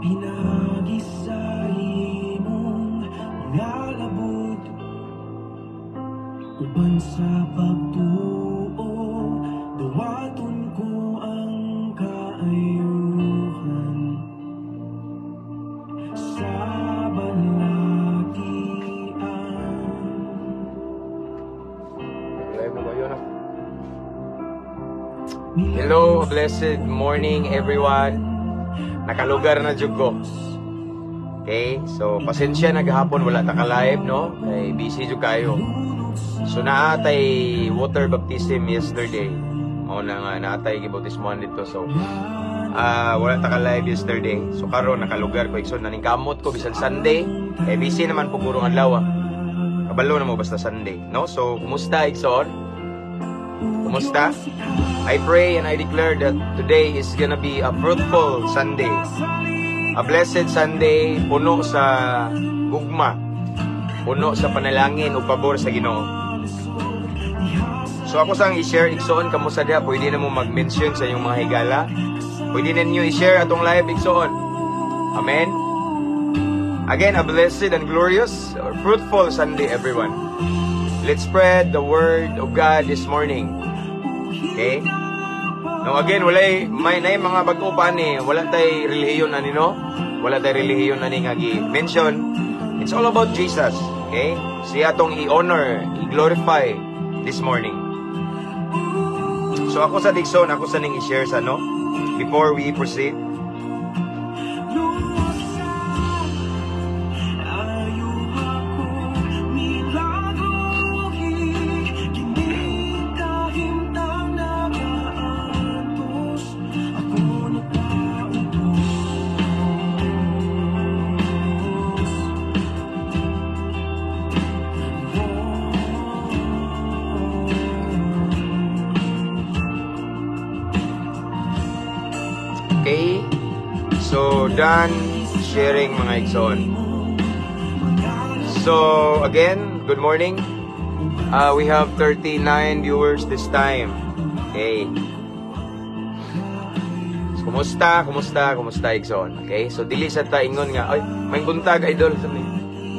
Pinagi sa imong nga labod, uban sa pagtuo, dawaton ko ang kaayuhan sa balatian. Live na ba yun, ah? Hello, blessed morning, everyone. Nakalugar na jud ko. Okay, so pasensya na gahapon wala ta ka live, no? Kay busy jud kayo. So naa tay water baptism yesterday. Mao na nga naa tay gibautismohan dito. So wala ta ka live yesterday. So karon nakalugar ko, igsoon, naningkamot ko bisan Sunday. Eh busy naman po purong adlaw. Kabalo na mo basta Sunday, no? So kumusta, igsoon? Kumusta? I pray and I declare that today is gonna be a fruitful Sunday. A blessed Sunday, puno sa gugma, puno sa panalangin o pabor sa Ginoo. So ako sang i-share, igsoon, kamusta diha, pwede na mo mag-mention sa inyong mga higala. Pwede na ninyo i-share atong live, igsoon. Amen. Again, a blessed and glorious, or fruitful Sunday, everyone. Let's spread the word of God this morning. Okay? Now again, walay may nay mga bag-o pa ni, wala tay relihiyon ani, no? Wala tay relihiyon ani nga gi-mention. It's all about Jesus, okay? Siya atong i-honor, i-glorify this morning. So ako sa igsoon, ako sa ning i-share sa no before we proceed. Lusa, ayuha ko milagrohi, kining kahimtang nagaantos, ako nagpaubos. Okay? So done sharing, mga igsoon. So again, good morning. We have 39 viewers this time. Okay. So, kumusta? Kumusta? Kumusta, igsoon? Okay? So dili sa ta ingon nga ay may buntag, idol sa ni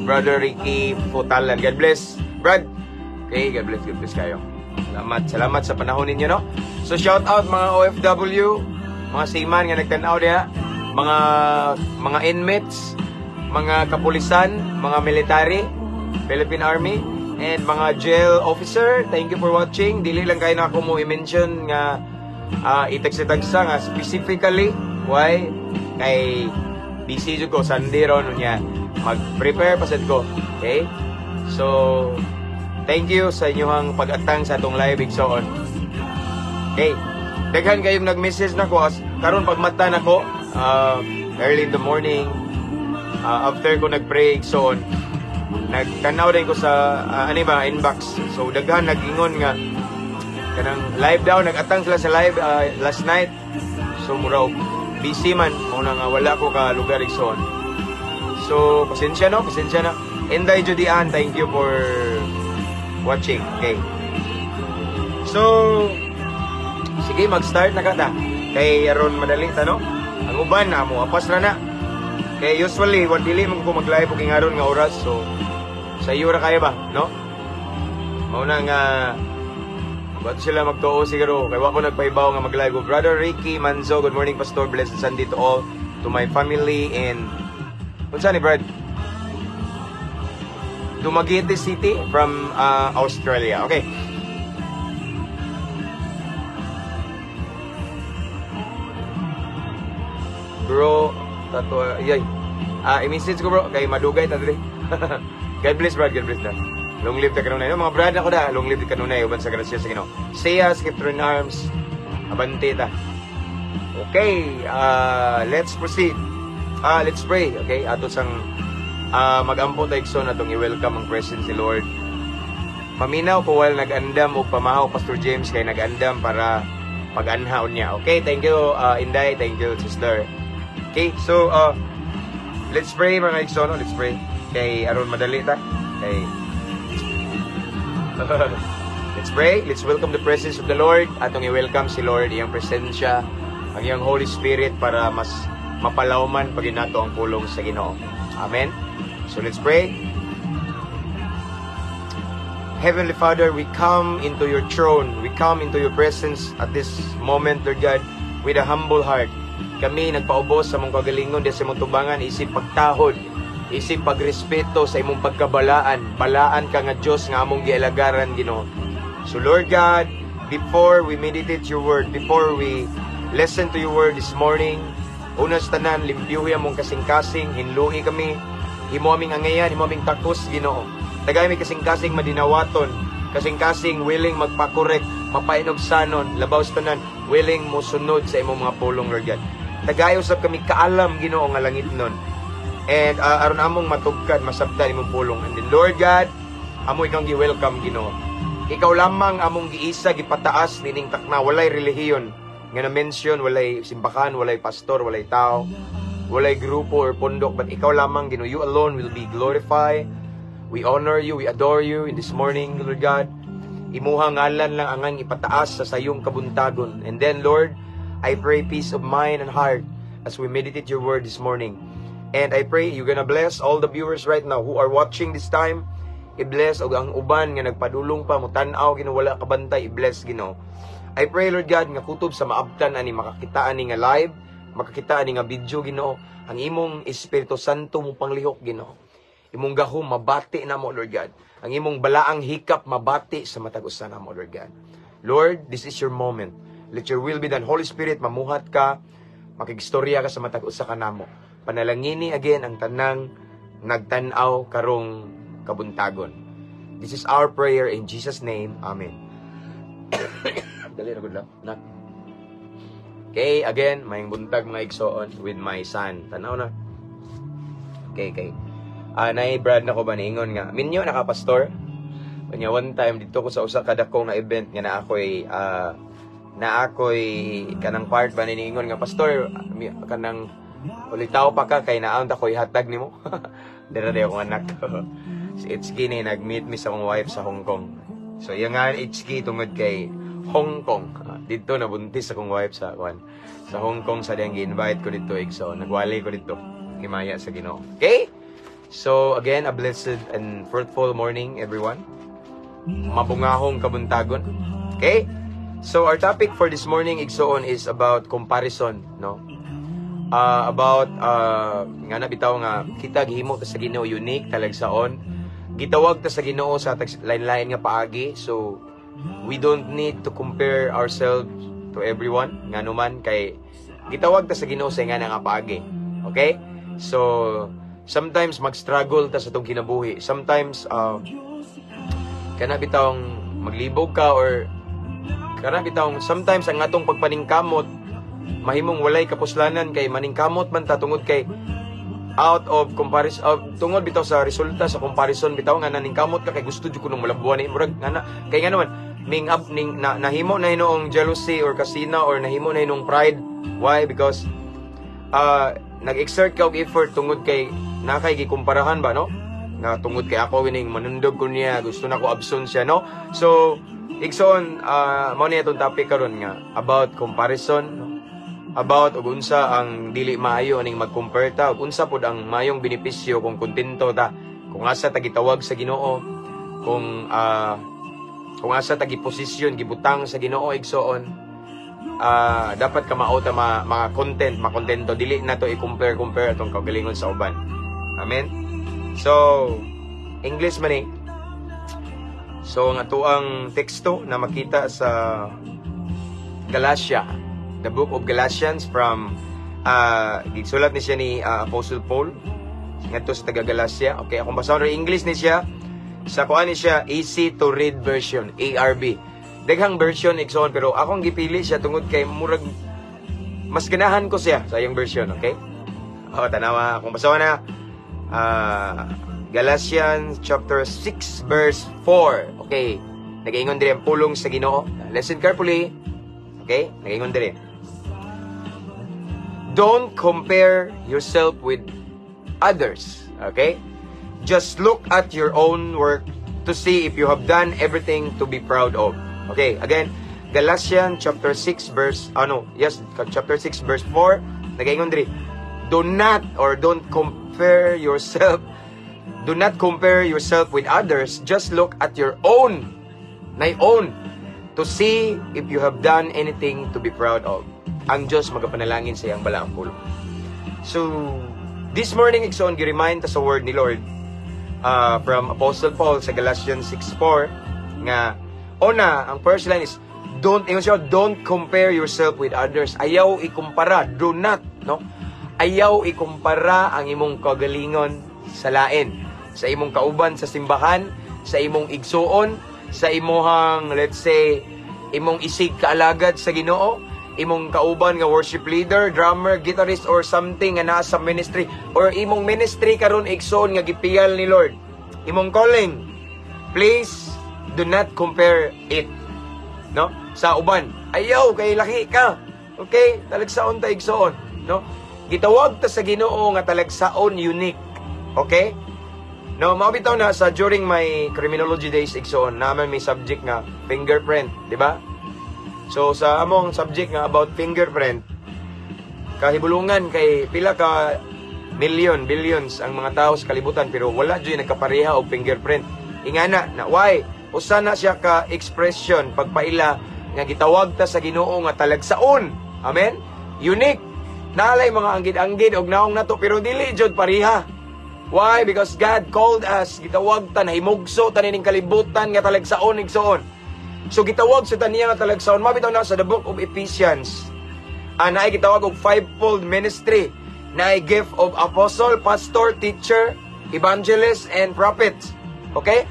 Brother Ricky Futalan. God bless, Brad. Okay, God bless, God bless kayo. Salamat, salamat sa panahon ninyo, no? So shout out mga OFW, mga seaman nga nagtan-aw diha, mga inmates, mga kapulisan, mga military, Philippine Army, and mga jail officer. Thank you for watching. Dili lang kayo na ako mo i-mention nga itagsa-tagsa nga specifically. Why? Kay busy jud ko, Sunday ron niya. Mag-prepare pa sad ko. Okay? So, thank you sa inyong pag-atang sa atong live, igsoon. Okay. Daghan kayong nag-message nako as karon pagmata nako early in the morning, after ko nag-pray, igsoon, nagtanaw din ko sa ano ba inbox. So daghan nag-ingon nga kanang live daw, nag-atang sila sa live last night. So mura og busy man mao na nga wala ko ka lugar, igsoon. So pasensya no, pasensya na. Inday Judian, thank you for watching. Okay. So sige, mag-start na ka ta. Kay aron madali ta, no? Ang uban na mo apas ra na. Kay usually wa dili man ko mag-live og ingaron nga oras. So sa iyo ra kaya ba, no? Mao na nga ba't sila magtuo siguro kay wa ko nagpahibaw nga mag-live ko. Brother Ricky Manzo, good morning, Pastor. Blessed Sunday to all, to my family and unsa ni Brad? Dumaguete City from Australia. Okay. Bro, tato, ayay. I-message ko, bro, kay madugay ta diri. God bless, Brad, God bless na. Long live ta kanunay. No, mga brad ako da, long live ta kanunay uban sa grasya sa Ginoo. Siya, Scripture in Arms. Abante ta. Okay, let's proceed. Let's pray, okay? Ato sang magampo ta, igsoon, atong i-welcome ang presence ni Lord. Paminaw ko while nag-andam og pamahaw, Pastor James, kay nag-andam para pag-anhaon niya. Okay, thank you, Inday, thank you, sister. Okay, so let's pray, mga igsoon, no? Let's pray. Kay aron madali ta. Kay let's pray. Let's welcome the presence of the Lord. Atong i-welcome si Lord, iyang presensya, ang iyang Holy Spirit para mas Mapalawman pa nato ang pulong sa Ginoo. Amen. So let's pray. Heavenly Father, we come into your throne. We come into your presence at this moment, Lord God, with a humble heart. Kami nagpaubos sa among kagalingon di sa imong tubangan isip pagtahod, isip pagrespeto sa imong pagkabalaan. Balaan ka nga Dios nga among gialagaran, Ginoo. So Lord God, before we meditate your word, before we listen to your word this morning, una sa tanan, limpyuhi among kasing-kasing, hinlui kami, himo aming angayan, himo aming takos, Ginoo. Tagay mi kasing-kasing madinawaton, kasing-kasing willing magpa-correct, mapainugsanon, labaw sa tanan, willing mo sunod sa imong mga pulong, Lord God. Tagay usab kami kaalam, Ginoo, nga langit nun. And aron among matugkad, masabtan imong pulong. And then, Lord God, amo ikang gi-welcome, Ginoo. Ikaw lamang among giisa, gipataas nining takna, walay relihiyon nga na-mention, walay simbahan, walay pastor, walay tao, walay grupo or pundok, but ikaw lamang, Ginoo, you alone will be glorified. We honor you, we adore you in this morning, Lord God. Imuha ngalan lang angang ipataas sa sayong kabuntagon. And then, Lord, I pray peace of mind and heart as we meditate your word this morning. And I pray you're gonna bless all the viewers right now who are watching this time. I-bless og ang uban nga nagpadulong pa mo tan-aw, Ginoo, wala kabantay, i-bless, Ginoo. I pray, Lord God, nga kutob sa maabtan ani, makakita ani nga live, makakita ani nga video, Ginoo, ang imong Espiritu Santo mo panglihok, Ginoo. Imong gahom mabati namo, Lord God. Ang imong balaang hikap mabati sa matag usa namo, Lord God. Lord, this is your moment. Let your will be done. Holy Spirit, mamuhat ka, makigstorya ka sa matag usa ka namo. Panalangini again ang tanang nagtan-aw karong kabuntagon. This is our prayer in Jesus' name. Amen. Dali ra gud lang. Nak. Okay, again, maayong buntag, mga igsoon, with my son. Tanaw na. Okay. Ah, nay Brad na ko ba niingon nga, "Minyo na ka, pastor?" Kanya one time dito ko sa usa ka dakong na event nga na ako'y kanang part ba, niingon nga, "Pastor, kanang ulitaw pa ka kay naon ta ko ihatag nimo." Dira di akong anak. Si HK ni nag-meet mi sa akong wife sa Hong Kong. So iya nga HK tungod kay Hong Kong. Ah, dito nabuntis akong wife sa kwan. Sa Hong Kong sa diyang gi-invite ko dito, so nagwali ko dito. Himaya sa Ginoo. Okay? So again, a blessed and fruitful morning, everyone. Mabungahong kabuntagon. Okay? So our topic for this morning, igsoon, is about comparison, no? About nga na bitaw nga kita gihimo ta sa Ginoo unique talagsaon. Gitawag ta sa Ginoo sa lain-lain nga paagi. So we don't need to compare ourselves to everyone ngano man kay gitawag ta sa Ginoo sa nga paagi. Okay? So sometimes mag-struggle ta sa atong kinabuhi. Sometimes kana bitawng maglibog ka or kana bitawng sometimes ang atong pagpaningkamot mahimong walay kapuslanan kay maningkamot man ta tungod kay out of comparison of, tungod bitaw sa resulta sa comparison bitaw nga naningkamot ka kay gusto jud kuno malabuan ni murag nga na kay nga naman ning up ning na, nahimo na hinuong jealousy or kasina or nahimo na hinuong pride. Why? Because nag-exert ka og effort tungod kay na kay gikumparahan ba, no, nga tungod kay ako wining manundog ko niya, gusto na ko abson siya, no? So igsoon, mao ni atong topic karon nga about comparison, no? About ug unsa ang dili maayo aning mag-compare ta ug unsa pod ang maayong benepisyo kung kontento ta kung asa ta gitawag sa Ginoo, kung asa ta giposisyon, gibutang sa Ginoo, igsoon. Dapat kamao ta ma, mga content makontento, dili na to i-compare compare atong kaugalingon sa uban. Amen. So English man ni. So ang atoang teksto na makita sa Galatia, the book of Galatians from gisulat ni siya ni Apostle Paul ngadto sa taga Galatia. Okay, akong basahon ra English ni siya. Sa kuan ni siya, easy to read version, ARB. Daghang version, igsoon, pero akong gipili siya tungod kay murag mas ganahan ko siya sa iyang version, okay? Oh, tanawa, akong basahon na. Galatians chapter 6 verse 4. Okay. Nagaingon diri ang pulong sa Ginoo. Listen carefully. Okay? Nagaingon diri. Don't compare yourself with others. Okay? Just look at your own work to see if you have done everything to be proud of. Okay, again, Galatians chapter 6 verse ano, yes, chapter 6 verse 4, nagaingon diri. Do not or don't compare yourself. Do not compare yourself with others. Just look at your own, nay own, to see if you have done anything to be proud of. Ang Diyos magapanalangin sa iyang balaang pulong. So, this morning, igsoon, gi-remind ta sa word ni Lord from Apostle Paul sa Galatians 6:4 nga una, ang first line is don't, ingon siya, don't compare yourself with others. Ayaw ikumpara, do not, no? Ayaw ikumpara ang imong kagalingon sa lain, sa imong kauban sa simbahan, sa imong igsuon, sa imuhang, let's say, imong isig kaalagad sa Ginoo, imong kauban nga worship leader, drummer, guitarist or something nga naa sa ministry or imong ministry karon, igsoon, nga gipiyal ni Lord. Imong calling. Please do not compare it, no? Sa uban. Ayaw kay laki ka. Okay? Talagsaon ta, igsoon, no? Gitawag ta sa Ginoo nga talagsaon, unique. Okay? No, mao bitaw na sa during my criminology days, igsoon, naman may subject nga fingerprint, di ba? So sa among subject nga about fingerprint, kahibulungan kay pila ka million, billions ang mga tao sa kalibutan pero wala jud nagkapareha og fingerprint. Ingana na why? Usa na siya ka expression pagpaila nga gitawag ta sa Ginoo nga talagsaon. Amen? Unique. Nalay mga anggid-anggid og naong nato pero dili jud pareha. Why? Because God called us, gitawag ta, nahimugso ta nining kalibutan nga talagsaon, igsoon. So gitawag sa taniya nga talagsaon, mabitaw na sa the book of Ephesians. Naay gitawag og fivefold ministry. Naay gift of apostle, pastor, teacher, evangelist, and prophets. Okay?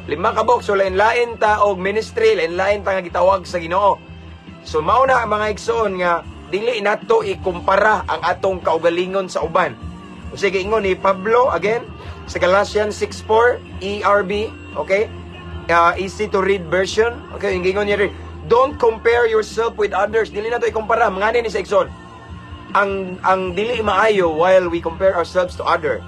Lima ka buok. So lain-lain ta og ministry, lain-lain ta nga gitawag sa Ginoo. So mao na, mga igsoon, nga dili nato ikumpara ang atong kaugalingon sa uban. O sige, ingon ni Pablo again sa Galatians 6:4 ERB, okay? Easy to read version. Okay, yung ingon niya rin, "Don't compare yourself with others." Dili nato ikumpara, mga ni sa igsoon. Ang dili maayo while we compare ourselves to other.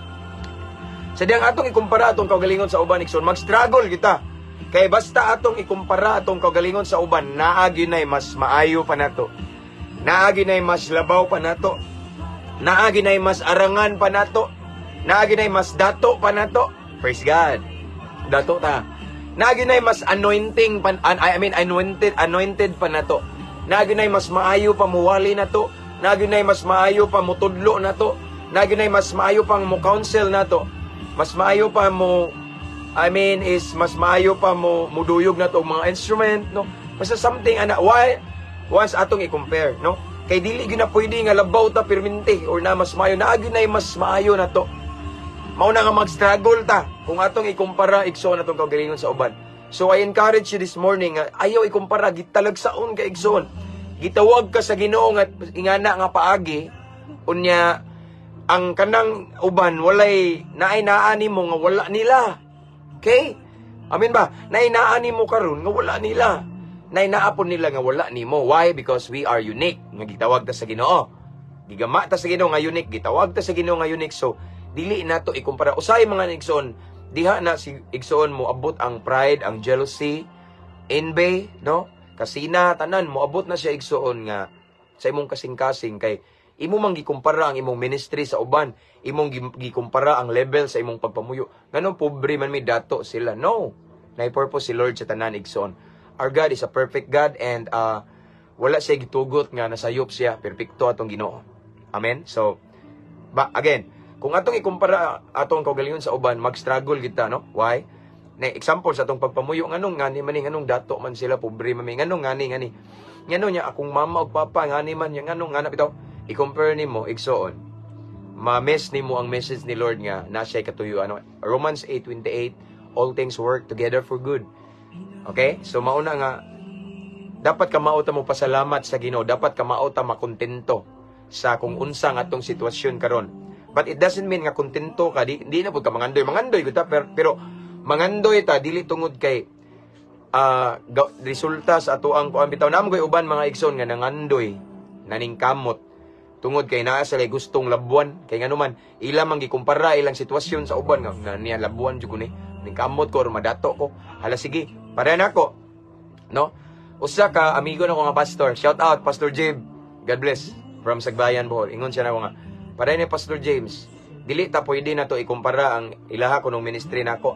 Sa diyang atong ikumpara atong kaugalingon sa uban, igsoon, mag-struggle kita. Kay basta atong ikumpara atong kaugalingon sa uban, naa gyud mas maayo pa nato. Naa gyud mas labaw pa nato. Naa gyud mas arangan pa nato. Naa gyud mas dato pa nato. Praise God. Dato ta. Naa gyud mas anointing pa, I mean anointed anointed pa nato. Naa gyud mas maayo pa muwali nato. Naa gyud mas maayo pa mutudlo nato. Naa gyud mas maayo pang mo counsel nato. Mas maayo pa mo, I mean, is mas maayo pa mo muduyog nato og mga instrument, no? Basta something ana, why once atong i-compare, no? Kay dili gyud na pwede nga labaw ta permente or na mas maayo, naa gyud mas maayo nato. Mao na nga mag-struggle ta kung atong ikumpara, igsoon, atong kaugalingon sa uban. So I encourage you this morning nga ayaw ikumpara, gitalagsaon ka, igsoon. Gitawag ka sa Ginoo nga ingana nga paagi, unya ang kanang uban walay naay naa nimo nga wala nila. Okay? Amen ba? Naay naa nimo karon nga wala nila. Naay naa pud nila nga wala nimo. Why? Because we are unique. Nga gitawag ta sa Ginoo. Gigama ta sa Ginoo nga unique, gitawag ta sa Ginoo nga unique. So dili nato ikumpara. Usay, mga igsoon, diha na si igsoon mo abot ang pride, ang jealousy, envy, no? Kasina, tanan mo abot na siya, igsoon, nga sa imong kasing-kasing kay imo mang gikumpara ang imong ministry sa uban, imong gikumpara ang level sa imong pagpamuyo. Nganong pobre man may dato sila? No. Nay purpose si Lord sa tanan, igsoon. Our God is a perfect God and wala siya gitugot nga nasayop siya, perpekto atong Ginoo. Amen. So, ba again, kung atong ikumpara atong kaugalingon sa uban, mag-struggle kita, no? Why? Na example sa atong pagpamuyo, nganong ngani man ni, nganong dato man sila, pobre man mi, nganong ngani ngani. Ngano niya akong mama ug papa ngani man niya, nganong ngana bitaw, i-compare nimo, igsoon. Ma-miss nimo ang message ni Lord nga na siya katuyuan. No? Romans 8:28, all things work together for good. Okay? So mauna nga dapat kamao ta mo pasalamat sa Ginoo, dapat kamao ta makontento sa kung unsa nga atong sitwasyon karon. But it doesn't mean nga kontento ka, di na pud ka mangandoy. Mangandoy gud ta pero mangandoy ta dili tungod kay resulta sa atoang kuan bitaw. Naa man uban, mga igsoon, nga nangandoy, naningkamot tungod kay naa sila gustong labuan kay ngano man ila man gikumpara ilang sitwasyon sa uban nga na niya labuan jud ko ni, ningkamot ko or madato ko, hala sige para nako, no? Usa ka amigo nako nga pastor, shout out Pastor Jib, God bless, from Sagbayan, Bohol, ingon siya nako nga Pareha ni Pastor James. Dili ta pwede na to ikumpara ang ilaha kunong ministry nako.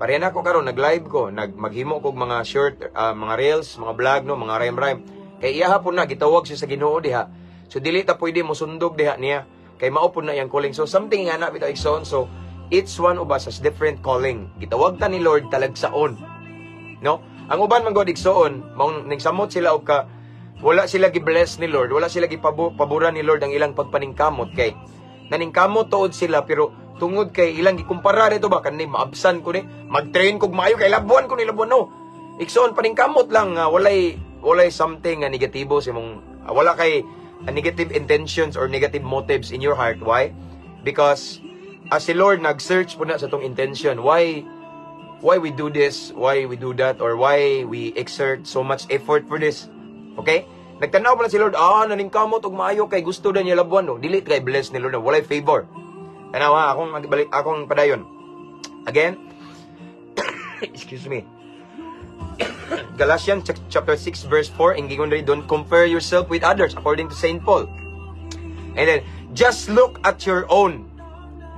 Pareha nako karon, nag-live ko, nag maghimo kog mga short mga reels, mga vlog, no, mga rhyme-rhyme. Kay iyaha po na gitawag siya sa Ginoo diha. So dili ta pwede mosundog diha niya. Kay mao pud na iyang calling. So something nga na bitaw, igsoon. So each one of us has different calling. Gitawag ta ni Lord talagsaon. No? Ang uban man god, igsoon, maong ning samot sila og ka wala sila gi-bless ni Lord, wala sila gipaboran ni Lord ang ilang pagpaningkamot kay naningkamot tuod sila, pero tungod kay ilang gikumpara dito ba, kani maabsan ko ni, mag-train kog maayo kay labuan ko ni labuan, no. Igsoon, paningkamot lang nga walay something nga negatibo sa imong wala kay negative intentions or negative motives in your heart. Why? Because as si Lord nag-search po na sa atong intention. Why we do this, why we do that, or why we exert so much effort for this. Okay? Nagtanaw pa na si Lord, naningkamot og maayo kay gusto na niya labuan, no. Dili kay bless ni Lord, no. Walay favor. Tanaw ha, akong balik, akong padayon. Again, excuse me. Galatians chapter 6 verse 4, ingingon diri, "Don't compare yourself with others," according to Saint Paul. And then, just look at your own.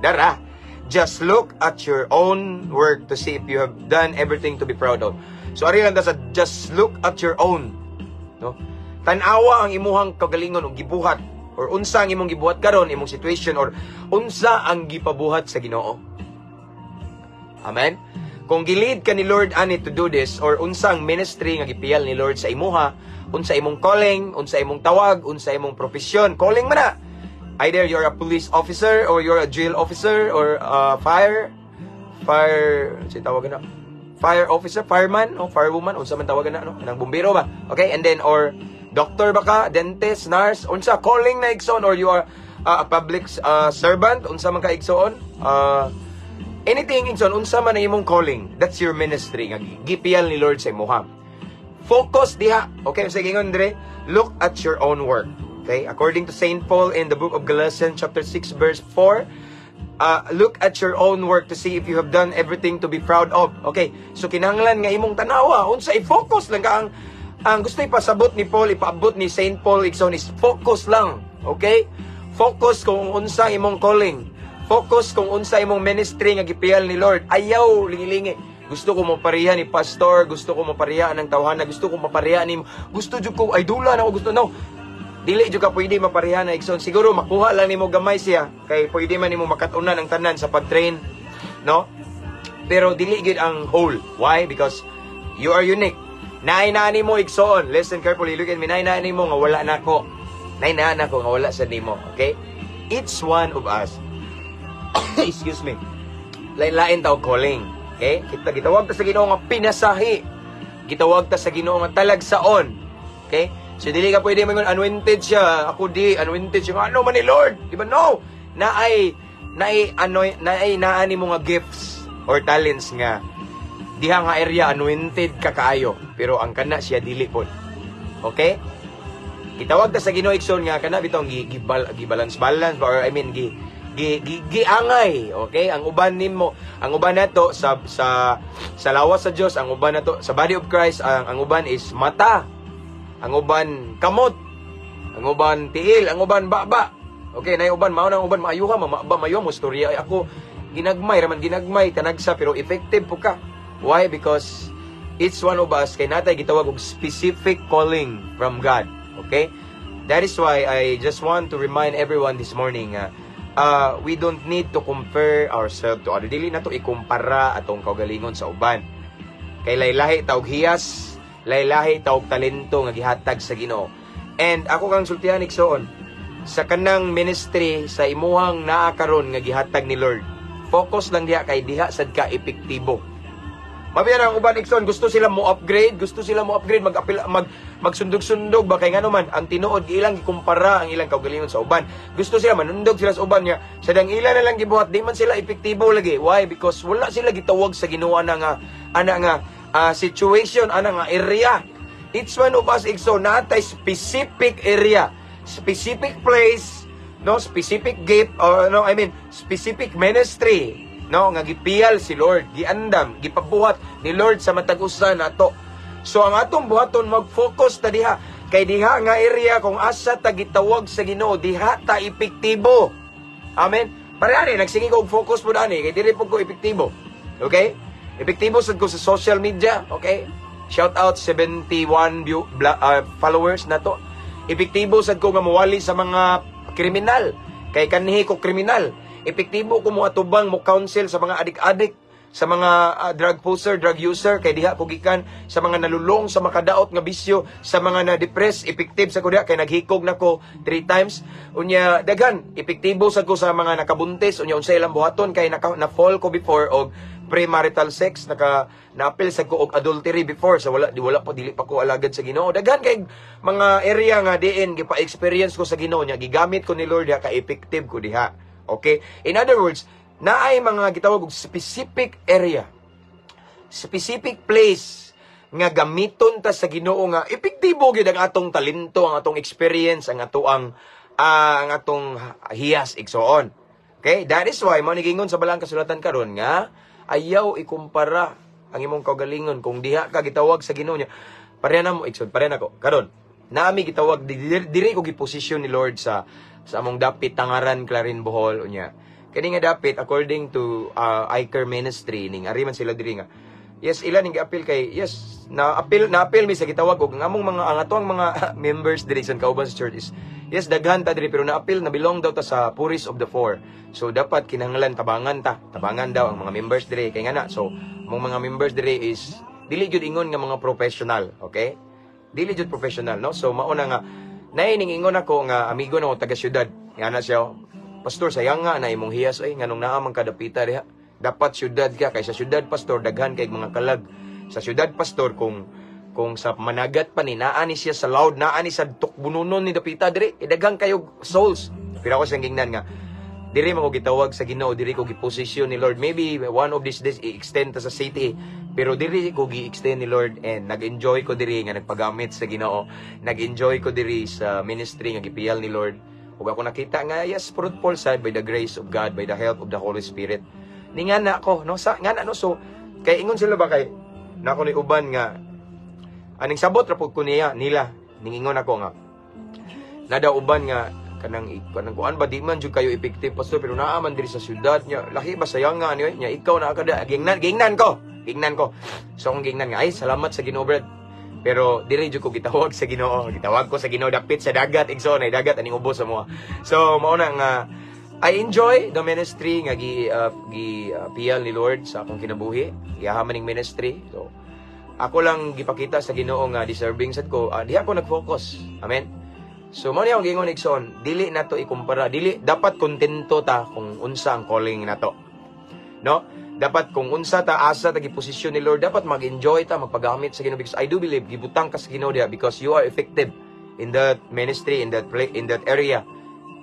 Dara. Just look at your own work to see if you have done everything to be proud of. So, ari lang ta sa just look at your own. No? Tan-awa ang imuhang kagalingon og gibuhat or unsa ang imong gibuhat karon, imong situation, or unsa ang gipabuhat sa Ginoo. Amen. Kung gi-lead ka ni Lord ani to do this or unsa ang ministry nga gipiyal ni Lord sa imuha, unsa imong calling, unsa imong tawag, unsa imong profesyon, calling man na. Either you're a police officer or you're a jail officer or a fire, si tawag na? Fire officer, fireman, o firewoman, unsa man tawagan na, no? Nang bumbero ba? Okay, and then or doctor ba ka, dentist, nurse, unsa calling na, igsoon, or you are a public servant, unsa man ka, igsoon, anything, igsoon, unsa man ang imong calling, that's your ministry nga gipiyal ni Lord sa imuha. Focus diha. Okay, sige, ingon dire, look at your own work. Okay? According to Saint Paul in the book of Galatians chapter 6 verse 4, look at your own work to see if you have done everything to be proud of. Okay? So kinahanglan nga imong tanawa, unsa, i-focus lang ka. Ang gusto ipasabot ni Paul, ipaabot ni Saint Paul, igsoon, is focus lang. Okay? Focus kung unsa imong calling. Focus kung unsa imong ministry nga gipiyal ni Lord. Ayaw lingilingi. Gusto ko mapareha ni pastor, gusto ko mapareha ng tawhana, gusto ko mapareha ni, gusto jud ko idola na ako, gusto, no. Dili jud ka pwede mapareha na, igsoon. Siguro makuha lang nimo gamay siya kay pwede man nimo makat-unan ang tanan sa pag-train, no? Pero dili gid ang whole. Why? Because you are unique. Naay naa nimo, igsoon. Listen carefully. Look at me. Naay naa nimo nga wala nako. Naay naa nako nga wala sa nimo. Okay? Each one of us, excuse me, lain-lain tao calling. Okay? Kita gitawag ta sa Ginoo nga pinasahi. Gitawag ta sa Ginoo nga talagsaon. Okay? So dili ka pwede mangon anointed siya, ako di anointed siya. Ano man ni Lord? Di ba? No. Naay ano, naay naa nimo nga gifts or talents nga diha nga area anointed ka kaayo, pero ang kana siya dili pod. Okay? Gitawag ta sa Ginoo, igsoon, nga kana bitong gi, gi, gi balance balance or I mean gi gi, gi giangay, okay? Ang uban nimo, ang uban nato sa lawas sa Dios, ang uban nato sa body of Christ, ang uban is mata. Ang uban kamot. Ang uban tiil, ang uban baba. Okay, nay uban mao nang uban maayuha, mama maayuha mo storya, ay ako ginagmay raman, ginagmay tanagsa, pero effective po ka. Why? Because each one of us kay natay gitawag og specific calling from God. Okay? That is why I just want to remind everyone this morning we don't need to compare ourselves to other. Dili na to ikumpara atong kaugalingon sa uban. Kay laylahi ta og hiyas, laylahi ta og talento nga gihatag sa Ginoo. And ako kang sultihan, igsoon, sa kanang ministry sa imuhang naa karon nga gihatag ni Lord. Focus lang diha kay diha sad ka epektibo. Mabiyan ang uban, igsoon, gusto sila mo upgrade, gusto sila mo upgrade, mag-apil, magsundog-sundog ba, kay ngano man ang tinuod ilang gikumpara ang ilang kaugalingon sa uban. Gusto sila manundog sila sa uban niya. Sa dang ila na lang gibuhat, di man sila epektibo lagi. Why? Because wala sila gitawag sa Ginoo ana nga ana nga situation, ana nga area. Each one of us, igsoon, natay specific area, specific place, no, specific gift or no, I mean specific ministry, no, nga gipiyal si Lord, giandam, gipabuhat ni Lord sa matag usa nato. So ang atong buhaton, mag-focus ta diha kay diha nga area kung asa ta gitawag sa Ginoo, diha ta epektibo. Amen. Pareha ni nagsige ko og focus pud ani kay diri pud ko epektibo. Okay? Epektibo sad ko sa social media, okay? Shout out 71 view, followers na to. Epektibo sad ko nga mowali sa mga kriminal kay kanhi ko kriminal. Epektibo ko mo atubang mo counsel sa mga adik-adik, sa mga drug poser, drug user kay diha ko gikan, sa mga nalulong sa makadaot nga bisyo, sa mga na-depress, effective sa ko diha kay naghikog nako three times. Unya daghan, epektibo sad ko sa mga nakabuntis, unya unsay ilang buhaton kay naka, na-fall ko before og premarital sex, naka naapil sa ko og adultery before sa wala di wala pa dili pa ko alagad sa Ginoo. Daghan kay mga area nga diin gipa-experience ko sa Ginoo nya gigamit ko ni Lord diha ka effective ko diha. Okay? In other words, naay mga gitawag og specific area, specific place nga gamiton ta sa Ginoo nga epektibo gyud ang atong talento, ang atong experience, ang atong hiyas, igsoon. Okay? That is why mao ni gingon sa Balaang Kasulatan karon nga ayaw ikumpara ang imong kaugalingon kung diha ka gitawag sa Ginoo niya. Pareha na mo, igsoon, pareha na ko. Karon, naami gitawag diri ko giposisyon ni Lord sa among dapit Tangaran, Clarin, Bohol unya. Kani nga dapit, according to Iker Ministry ning ari man sila diri nga yes ila ning giapil kay yes na appeal mi sa gitawag og ang among mga ang atoang mga members diri sa kauban sa church is yes daghan ta diri pero na-appeal na belong daw ta sa poorest of the four. So dapat kinahanglan tabangan ta, tabangan daw ang mga members diri kay nga na so among mga members diri is dili gyud ingon nga mga professional, okay? Dili jud professional, no? So mao na nga naay ning ingon ako nga amigo na ko taga syudad. Nga na siya, "Pastor, sayang nga na imong hiyas ay nganong naa man kadapita diha. Dapat syudad ka kay sa syudad, pastor, daghan kay mga kalag. Sa syudad, pastor, kung sa managat pa ni naa ni siya sa loud, naa ni sa tukbununon ni dapita diri, eh, daghan kayo souls." Pero ako siyang gingnan nga diri man ko gitawag sa Ginoo, diri ko giposisyon ni Lord. Maybe one of these days i-extend ta sa city, pero diri ko gi-extend ni Lord and nag-enjoy ko diri nga nagpagamit sa Ginoo. Nag-enjoy ko diri sa ministry nga gipiyal ni Lord. Ug ako nakita nga yes, fruitful sad by the grace of God, by the help of the Holy Spirit. Ni nga na ako, no, sa nga na, no, so kay ingon sila ba kay nako ni uban nga aning sabot ra pud ko niya nila ningingon ako nga nada uban nga kanang kuan ba, di man jud kayo effective, pastor, pero naa man diri sa syudad nya lahi ba, sayang nga ani nya ikaw na kada gingnan ko. So akong gingnan nga ay salamat sa Ginoo, brad, pero diri jud ko gitawag sa Ginoo, gitawag ko sa Ginoo dapit sa dagat, igsoon, ay dagat aning ubos sa moa. So mao na nga I enjoy the ministry nga gi piyal ni Lord sa akong kinabuhi. Iyaha man ning ministry. So ako lang gipakita sa Ginoo nga deserving sad ko, diha ko nag-focus. Amen. So mao ni akong giingon, igsoon, dili nato ikumpara, dili dapat kontento ta kung unsa ang calling nato. No? Dapat kung unsa ta asa ta giposisyon ni Lord, dapat mag-enjoy ta, magpagamit sa Ginoo because I do believe gibutang ka sa Ginoo diha because you are effective in that ministry, in that play, in that area.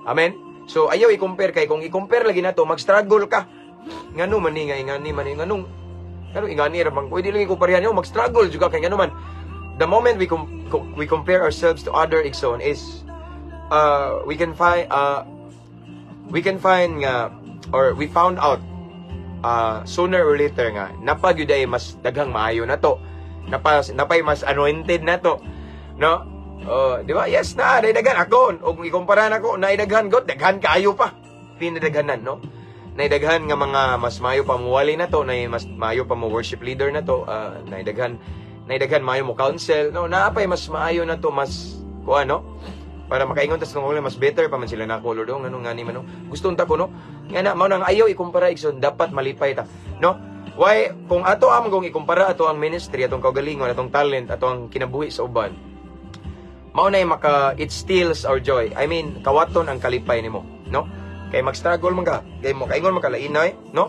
Amen. So ayaw i-compare kay kung i-compare lagi nato, mag-struggle ka. Ngano man ni nga ingani man ni nganong ngano ingani ra bang pwede lang i-compare niyo, mag-struggle jud ka kay ngano man the moment we compare ourselves to other, igsoon, is we can find nga or we found out sooner or later nga napa gyud ay mas daghang maayo na to, napay mas anointed na to, no? Oh, di ba? Yes na, day daghan ako og ikumpara nako na daghan god, daghan kaayo pa. Pinadaghanan, no? Naidaghan nga mga mas maayo pa muwali na to, na mas maayo pa mo worship leader na to, naidaghan maayo mo counsel, no? Naapay mas maayo na to, mas kuan, no? Para makaingon tas nung mas better pa man sila nako, Lord, oh, ngano ngani man, no? Gusto unta ko, no? Nga na mao nang ayaw ikumpara, igsoon, dapat malipay ta, no? Why kung ato ang kung ikumpara ato ang ministry, atong kaugalingon, atong talent, ato ang kinabuhi sa uban, mao na maka it steals our joy. I mean, kawaton ang kalipay nimo, no? Kay mag-struggle man ka, kay mo kaingon man ka lainay, no?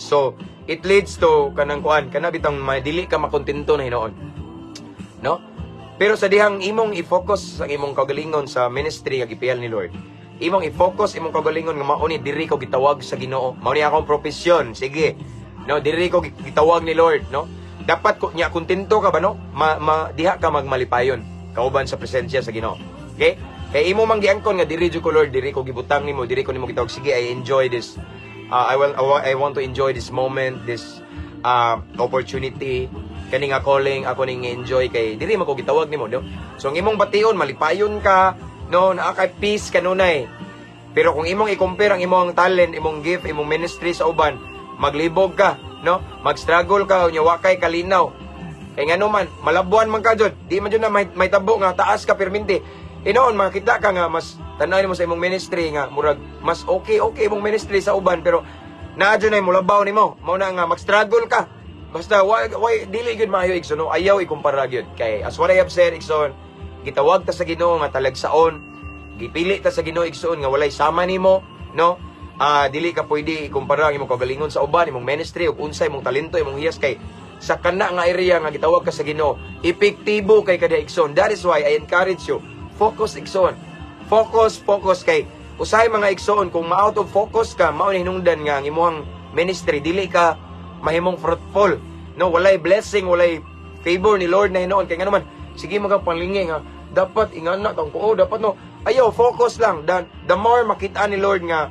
So, it leads to kanang kuan, kana bitang dili ka makontento na hinuon. No? Pero sa dihang imong i-focus ang imong kaugalingon sa ministry nga gipiyal ni Lord. Imong i-focus imong kaugalingon nga mao ni diri ko gitawag sa Ginoo. Mao ni akong profesyon. Sige. No, diri ko gitawag ni Lord, no? Dapat ko nya kontento ka ba, no? Ma diha ka magmalipayon kauban sa presensya sa Ginoo. Okay? Kay imo man giangkon nga diri jud ko, Lord, diri ko gibutang nimo, diri ko nimo gitawag. Sige, I enjoy this. I want to enjoy this moment, this opportunity kani nga calling ako ning enjoy kay diri man ko gitawag nimo, no? So ang imong bation, malipayon ka, no, naa kay peace kanunay. Pero kung imong i-compare ang imong talent, imong gift, imong ministry sa uban, maglibog ka, no? Mag-struggle ka, unya wa kay kalinaw. Kay ngano man, malabuan man ka jud. Di man jud na may tabo nga taas ka perminti. Hinoon makita ka nga mas tan-aw nimo sa imong ministry nga murag mas okay imong ministry sa uban, pero naa jud nay mulabaw nimo. Mao na nga mag-struggle ka. Basta why dili gyud maayo, igsoon, no? Ayaw ikumpara gyud. Kay as what I have said, igsoon, gitawag ta sa Ginoo nga talagsaon. Gipili ta sa Ginoo, igsoon, nga walay sama nimo, no? Ah, dili ka pwede ikumpara ang imong kaugalingon sa uban, imong ministry ug unsa imong talento, imong hiyas, kay sa kana nga area nga gitawag ka sa Ginoo, epektibo kay kada, igsoon. That is why I encourage you, focus, igsoon. Focus, focus, kay usahay, mga igsoon, kung ma-out of focus ka, mao ni hinungdan nga ang imong ministry dili ka mahimong fruitful. No, walay blessing, walay favor ni Lord na hinuon kay ngano man sige mga panlingi nga dapat ingana tong ko, oh, dapat, no. Ayaw, focus lang. The more makita ni Lord nga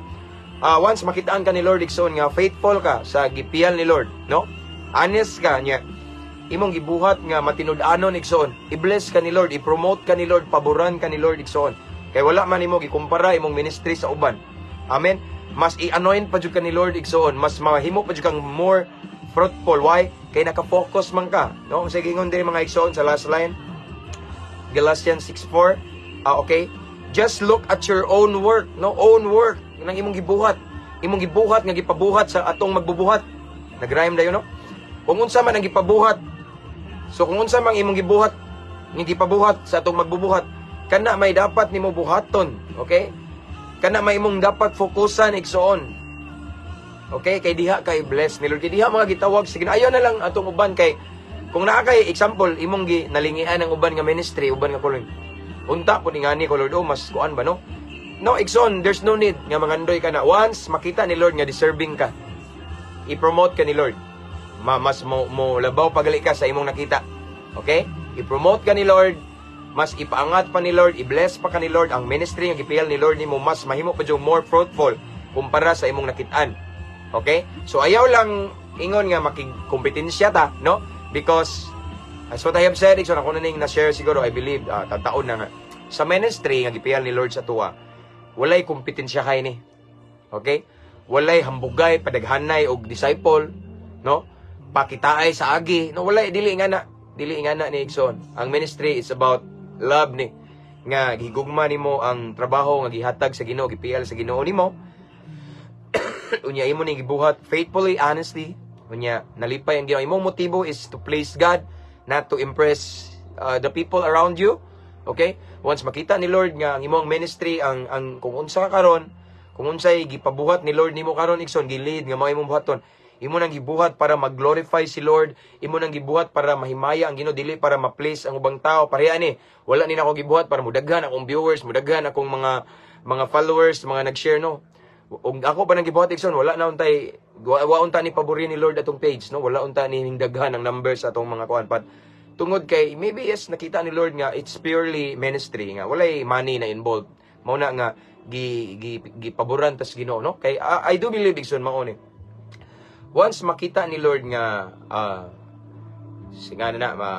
once makitaan ka ni Lord, igsoon, nga faithful ka sa gipiyal ni Lord, no? Honest ka niya, imong gibuhat nga matinud-anon, igsoon, i-bless ka ni Lord, i-promote ka ni Lord, paboran ka ni Lord, igsoon. Kay wala man nimo gikumpara imong ministry sa uban. Amen. Mas i-anoint pa jud ka ni Lord, igsoon, mas mahimo pa jud kang more fruitful. Why? Kay naka-focus man ka, no? Sige, ingon diri, mga igsoon, sa last line, Galatians 6:4. Ah, okay. Just look at your own work, no? Own work nang imong gibuhat. Imong gibuhat nga gipabuhat sa atong magbubuhat. Nag-rhyme dayon, no? Kung unsa man ang gipabuhat. So kung unsa man imong gibuhat nga gipabuhat sa atong magbubuhat, kana may dapat nimo buhaton, okay? Kana may imong dapat fokusan, igsoon. Okay, kay diha kay bless ni Lord. Kay diha mga gitawag sige. Ayaw na lang atong uban, kay kung naa kay example imong gi nalingian ang uban nga ministry, uban nga calling. Unta pud ingani ko, Lord, oh, mas kuan ba, no? No, igsoon, there's no need nga mangandoy ka na. Once makita ni Lord nga deserving ka, i-promote ka ni Lord. Mas mo labaw pagali ka sa imong nakita. Okay? I-promote ka ni Lord, mas ipaangat pa ni Lord, i-bless pa ka ni Lord, ang ministry nga gipiyal ni Lord nimo mas mahimo pa jud more fruitful kumpara sa imong nakitaan. Okay? So ayaw lang ingon nga makigkompetensya ta, no? Because as what I have said, igsoon, ako na ning na-share siguro, I believe, taon na nga. Sa ministry nga gipiyal ni Lord sa tuwa, walay kompetensya kay ni. Okay? Walay hambugay, padaghanay og disciple, no? Pakitaay sa agi, no, walay, dili nga na, dili nga na ni, igsoon. Ang ministry is about love ni nga gihigugma nimo ang trabaho nga gihatag sa Ginoo, gipiyal sa Ginoo nimo. Unya imo ning gibuhat faithfully, honestly. Unya nalipay ang Ginoo. Imong motibo is to please God, not to impress the people around you. Okay? Once makita ni Lord nga ang imong ministry, ang kung unsa ka karon, kung unsay gipabuhat ni Lord nimo karon, igsoon, gi-lead nga mga imong buhaton, imo nang gibuhat para mag-glorify si Lord, imo nang gibuhat para mahimaya ang Ginoo, dili para ma-please ang ubang tao. Pareha ni, wala ni nako gibuhat para mudaghan akong viewers, mudaghan akong mga followers, mga nag-share, no. Ug ako pa nang gibuhat, igsoon, wala na untay wa unta ni pabori ni Lord atong page, no. Wala unta ni daghan ang numbers atong mga kuan pat tungod kay maybe yes, nakita ni Lord nga it's purely ministry nga walay money na involved. Mao na nga gi, gi gipaboran tas Ginoo, no? Kay I do believe, igsoon, mao ni. Once makita ni Lord nga singa na ma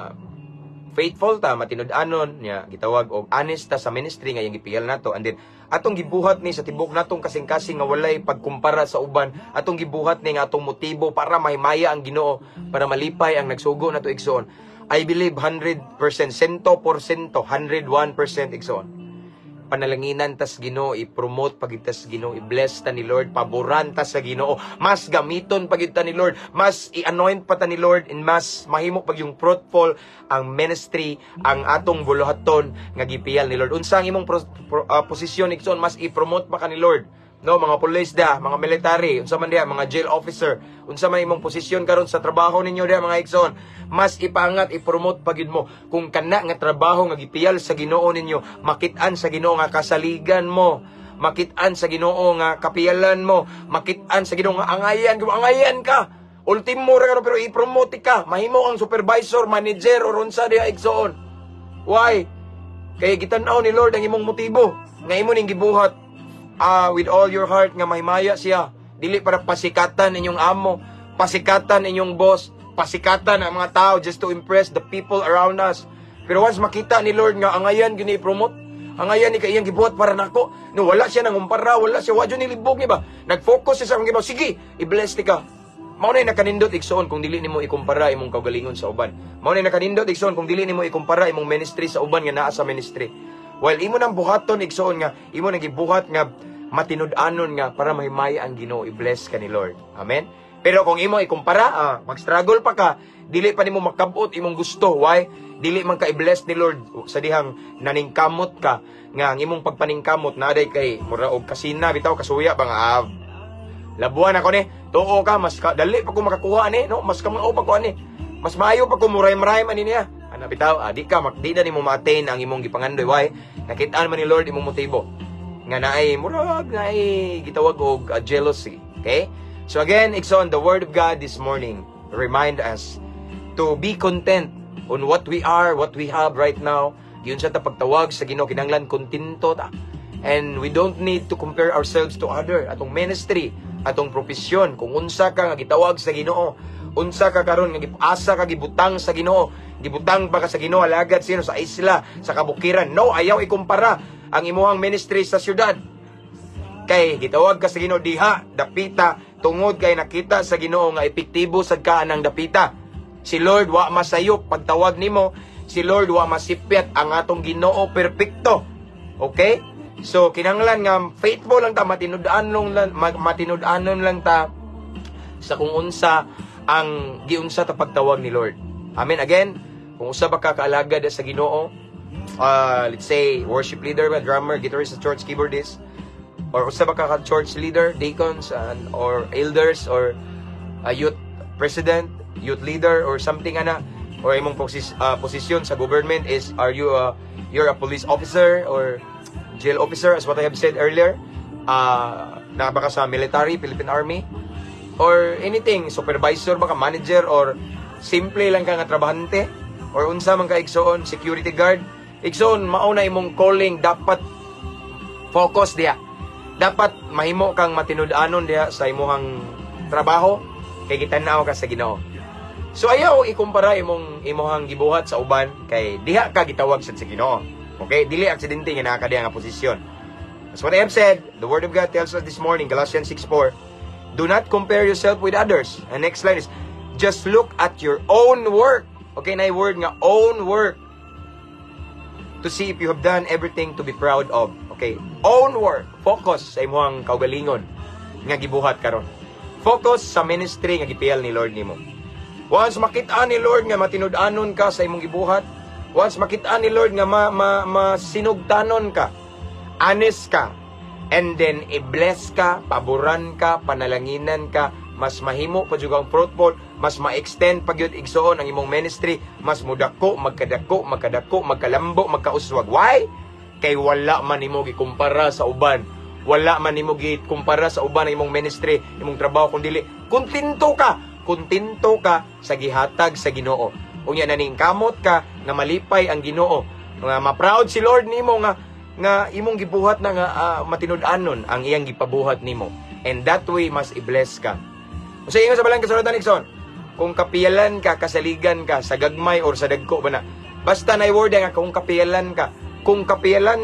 faithful ta, matinud-anon niya, gitawag og honest ta sa ministry nga iyang gipiyal nato, and then atong gibuhat ni sa tibok natong kasing-kasing nga walay pagkumpara sa uban, atong gibuhat ni nga atong motibo para mahimaya ang Ginoo, para malipay ang nagsugo nato, igsoon, I believe 100%, 100%, 101%, igsoon, panalanginan tas Ginoo, i-promote pagid tas Ginoo, i-bless ta ni Lord, paboran ta sa Ginoo, mas gamiton pagid ta ni Lord, mas i-anoint pa ta ni Lord, and mas mahimo pag yung fruitful ang ministry, ang atong buluhaton nga gipiyal ni Lord. Unsa ang imong posisyon, igsoon, mas i-promote pa ka ni Lord. No, mga police da, mga military, unsa man diha, mga jail officer, unsa man imong posisyon karon sa trabaho ninyo diha, mga igsoon, mas ipaangat, i-promote pa gyud mo kung kana nga trabaho nga gipiyal sa Ginoo ninyo, makit-an sa Ginoo nga kasaligan mo, makit-an sa Ginoo nga kapiyalan mo, makit-an sa Ginoo nga angayan, angayan ka. Ultimo ra karon pero i-promote ka, mahimo ang supervisor, manager or unsa diha, igsoon. Why? Kay gitan-aw ni Lord ang imong motibo nga imo ning gibuhat with all your heart nga mahimaya siya. Dili para pasikatan inyong amo, pasikatan inyong boss, pasikatan ang mga tao just to impress the people around us. Pero once makita ni Lord nga angayan gini i-promote, Ang ayan ni kay iyang gibuhat para nako. No, wala siya nangumpara, wala siya, wa jud nilibog ni ba. Nag-focus siya sa akong gibuhat. Sige, i-bless ni ka. Mao na nakanindot, igsoon, kung dili nimo ikumpara imong kaugalingon sa uban. Mao na nakanindot, igsoon, kung dili nimo ikumpara imong ministry sa uban nga naa sa ministry. While imo nang buhaton, igsoon, nga imo nang gibuhat nga matinud-anon nga para mahimay ang Ginoo, i-bless ka ni Lord. Amen. Pero kung imo ikumpara, mag-struggle pa ka, dili pa nimo makabot imong gusto. Why? Dili man ka i-bless ni Lord sa dihang naningkamot ka nga ang imong pagpaningkamot na kay mura og kasina bitaw, kasuya ba nga labuan ako ni, tuo ka, mas ka, dali pa ko makakuha ani, no, mas kamao pa ko ani, mas maayo pa ko muray-muray man niya ana bitaw. Di ka mak di na nimo ma-attain ang imong gipangandoy. Why? Nakitaan man ni Lord imong motibo nga naay murag naay gitawag og jealousy. Okay, so again, igsoon, the word of God this morning remind us to be content on what we are, what we have right now. Giunsa ta pagtawag sa Ginoo, kinahanglan kontento ta and we don't need to compare ourselves to other. Atong ministry, atong profesyon, kung unsa ka nga gitawag sa Ginoo, unsa ka karon nga asa ka gibutang sa Ginoo, gibutang ba ka sa Ginoo alagad sino sa isla, sa kabukiran, no, ayaw ikumpara ang imuhang ministry sa syudad kay gitawag ka sa Ginoo diha dapita tungod kay nakita sa Ginoo nga epektibo sad ka anang dapita. Si Lord wa masayop pagtawag nimo. Si Lord wa masipyat. Ang atong Ginoo perpekto. Okay, so kinahanglan nga faithful lang ta, matinud-anon lang ta sa kung unsa ang giunsa ta pagtawag ni Lord. Amen. Again, kung usa ba ka kaalagad sa Ginoo, let's say worship leader ba, drummer, guitarist sa church, keyboardist, or usa ba ka ka church leader, deacons, and, or elders, or a youth president, youth leader, or something ana, or imong posisyon sa government is, are you a, you're a police officer or jail officer, as what I have said earlier, naa ba ka sa military, Philippine Army, or anything, supervisor ba ka, manager, or simple lang ka nga trabahante, or unsa man ka, igsoon, security guard, igsoon, mao na imong calling, dapat focus diha. Dapat mahimo kang matinud-anon diha sa imong trabaho kay gitan-aw ka sa Ginoo. So ayaw ikumpara imong imuhang gibuhat sa uban kay diha ka gitawag sad sa Ginoo. Okay, dili aksidente nga naa ka diha nga posisyon. As what I have said, the word of God tells us this morning, Galatians 6:4, "Do not compare yourself with others." And next line is, "Just look at your own work." Okay, na word nga own work, "to see if you have done everything to be proud of." Okay, own work. Focus sa imong kaugalingon nga gibuhat karon. Focus sa ministry nga gipiyal ni Lord nimo. Once makita ni Lord nga matinud-anon ka sa imong gibuhat, once makita ni Lord nga ma, ma, masinugtanon ka, honest ka, and then i-bless ka, paboran ka, panalanginan ka, mas mahimo pa jud ang fruitful, mas ma-extend pa gyud, igsoon, ang imong ministry, mas mudako, magkadako, magkadako, magkalambo, magkauswag. Why? Kay wala man nimo gikumpara sa uban. Wala man nimo gikumpara sa uban ang imong ministry, imong trabaho, kun dili kontento ka, kontento ka sa gihatag sa Ginoo. Unya naningkamot ka nga malipay ang Ginoo, nga ma-proud si Lord nimo nga nga imong gibuhat na nga matinud-anon ang iyang gipabuhat nimo. And that way mas i-bless ka. Sa ingon sa balang kasulatan, igsoon, kung kapiyalan ka, kasaligan ka sa gagmay or sa dagko ba na. Basta na word nga kung kapiyalan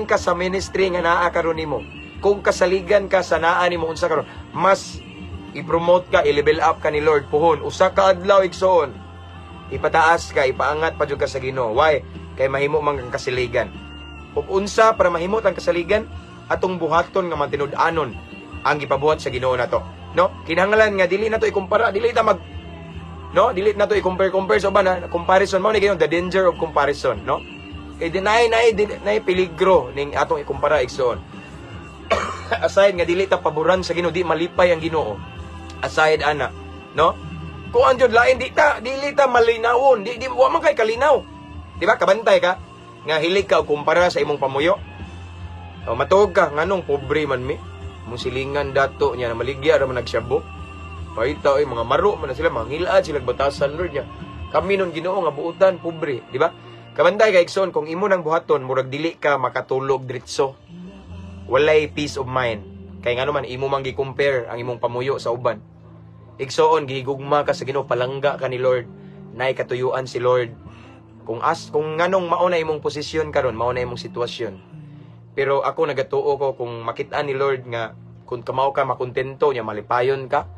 ka sa ministry nga naa karon nimo, kung kasaligan ka sa naa nimo unsa karon, mas i-promote ka, i-level up ka ni Lord puhon. Usa ka adlaw, igsoon, ipataas ka, ipaangat pa jud ka sa Ginoo. Why? Kay mahimo man kang kasaligan. Ug unsa para mahimo ang kasaligan? Atong buhaton nga matinud-anon ang gipabuhat sa Ginoo nato. No? Kinahanglan nga dili nato ikumpara, dili ta mag, no, dili nato i-compare compare sa uban, ha? Comparison mao ni kayo, the danger of comparison, no? Kay dinay nay nay peligro ning atong ikumpara, igsoon. Aside nga dili ta paboran sa Ginoo, di malipay ang Ginoo. Aside ana, no? Kung ang jud lain di ta dili ta malinawon, di di wa man kay kalinaw. Di ba? Kabantay ka nga hilig ka og kumpara sa imong pamuyo. O, matuog ka nganong pobre man mi. Mong silingan dato niya na maligya ra man nagsyabo. Paita ay mga maro man na sila, mga ngilad sila batasan Lord niya. Kami nun Ginoo nga buutan pobre, di ba? Kabantay ka, igsoon, kung imo nang buhaton, murag dili ka makatulog diretso. Walay peace of mind. Kay ngano man imo man gi-compare ang imong pamuyo sa uban. Igsoon, gihigugma ka sa Ginoo, palangga ka ni Lord. Nay katuyuan si Lord. Kung nganong mao na imong posisyon karon, mao na imong sitwasyon. Pero ako nagatuo ko kung makita ni Lord nga kung kamao ka makontento nya, malipayon ka,